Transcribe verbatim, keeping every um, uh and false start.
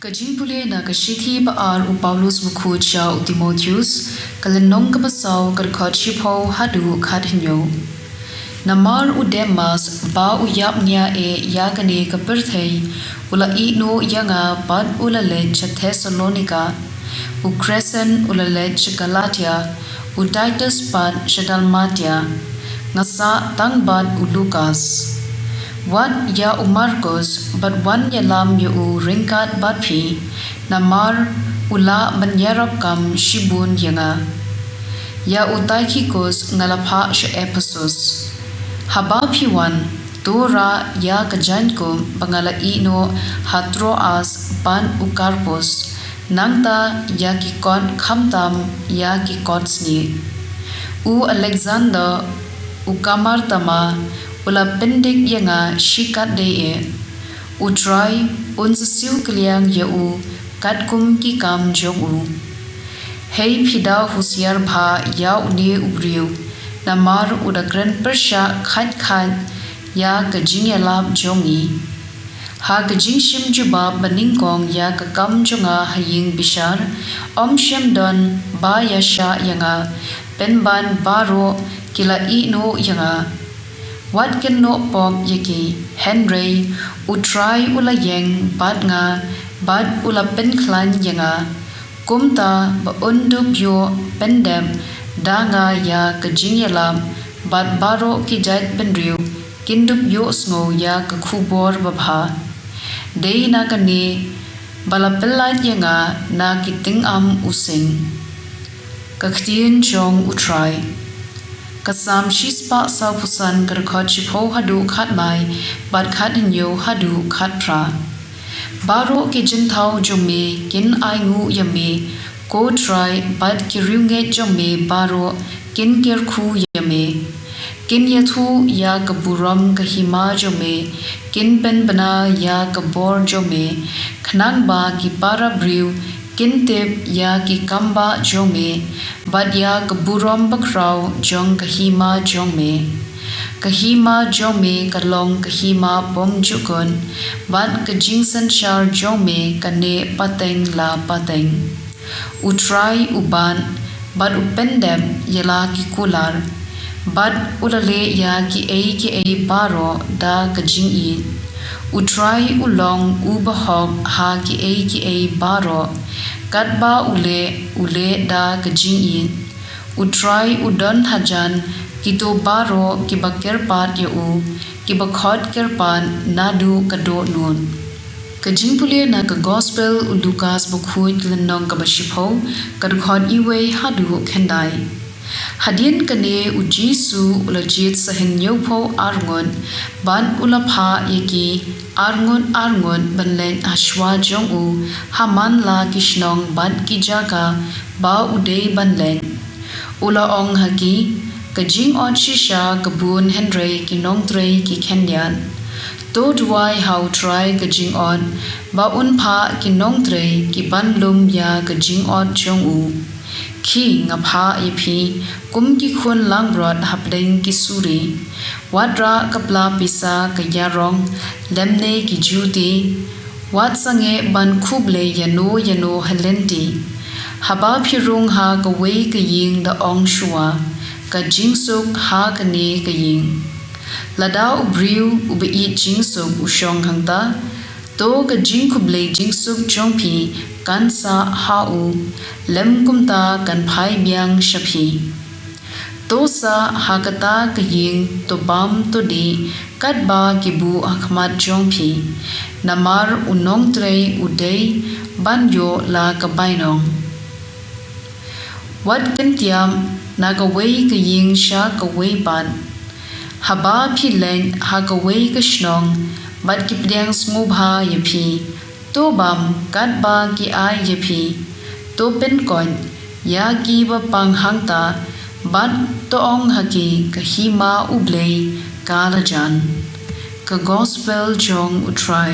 Ka jingpule na ka shithi ba ar u Paulus bakhuid sha u Timotheus, ka lynnong kaba saw, ka dkhot shiphew haduh khathynñiew. Namar u Demas ba u ïap ñiah eh ïa kane ka pyrthei, u la ïehnoh ïa nga bad u la leit sha Thessalonika. U Kresens u la leit sha Galatia, u Titus pat sha Dalmatia. Nga sah tang bad u Lukas. Wad ïa u Markus bad wan ïalam ïa u ryngkat bad phi, namar u lah ban ïarap kam shibun ïa nga. Ïa u Tikhikus nga la phah sha Ephesus. Haba phi wan, to rah ïa ka jaiñkup ba nga la ïehnoh ha Troas bad u Karpus, nangta ïa ki kot khamtam ïa ki kot snieh. U Alexander, u kamar tama, u la pyndik ïa nga shikatdei eh. U Trai un sa siew kylliang ïa u katkum ki kam jong u. Hei phi da husiar bha ïa une u briew, namar u da kren pyrshah khait khait ïa ka jingïalap jong ngi. Ha ka jingshim jubab banyngkong ïa ka kam jong nga ha ïing bishar, ym shym don ba ïashah ïa nga, pynban baroh ki la ïehnoh ïa nga. Wat kynnoh pop ïa ki, hynrei u Trai u la ïeng bad nga, bad u la pynkhlaiñ ïa nga. Kumta ba un dup ïoh pyndep da nga ïa ka jingïalap, bad baroh ki jaitbynriew kin dup ïohsngew ïa ka khubor babha. Dei na kane ba la pyllait ïa nga na ki tyngam u sing. Ka ktien jong u Trai. Ka Salm shispah sawphew san, ka dkhot shiphew haduh khatlai, bad khathynñiew haduh khatphra. Baroh ki jynthaw jong me kin ainguh ïa me, ko Trai, bad ki riewngeit jong me baroh kin kyrkhu ïa me. Kin ïathuh ïa ka burom ka hima jong me, kin pynbna ïa ka bor jong me, khnang ba ki para briew kin tip ïa ki kambah jong me, bad ïa ka burom bakhraw jong ka hima jong me. Ka hima jong me ka long ka hima bymjukut, bad ka jingsynshar jong me ka neh pateng la pateng. U Trai u bat, bad u pyndep ïa la ki kular, bad u la leh ïa kiei kiei baroh da ka jingïeit. U Trai u long u bahok ha kiei kiei baroh, katba u leh, u leh da ka jingïeit. U Trai u don hajan kito baroh kiba kyrpad ïa u, kiba khot kyrpad naduh ka dohnud. Ka jingpule na ka Gospel u Lukas bakhuid, lynnong kaba shiphew, ka dkhot iwei haduh khyndai. Hadien kane u Jisu u la jied sa hynñiewphew arngut, bad u la phah ïa ki arngut arngut ban leit hashwa jong u, ha man la ki shnong bad ki jaka ba u dei ban leit. U la ong ha ki, ka jingot shisha ka bun hynrei ki nongtrei ki khyndiat. To duwai ha u Trai ka jingot, ba un phah ki nongtrei ki ban lum ïa ka jingot jong u. Khie nga phah ïa phi kum ki khun langbrot hapdeng ki suri. Wat rah ka pla pisa ka ïarong, lymne ki juti. Wat sangeh ban khublei ïano ïano ha lynti. Haba phi rung ha kawei ka ïing da ong shuwa, ka jingsuk ha kane ka ïing. Lada u briew uba ïeit jingsuk u shong hangta, to ka jingkhublei jingsuk jong phi kan sah ha u, lym kumta kan phai biang sha phi. To sah ha kata ka ïing, to bam to dih, katba ki buh ha khmat jong phi. Namar u nongtrei u dei ban ïoh la ka bainong. Wat kyntiap na kawei ka ïing sha kawei pat. Haba phi leit ha kawei ka shnong, bad ki pdiang sngewbha ïa phi, to bam katba ki ai ïa phi. To pynkoit ïa kiba pang hangta, bad to ong ha ki, ka hima U Blei ka la jan. Ka Gospel jong U Trai.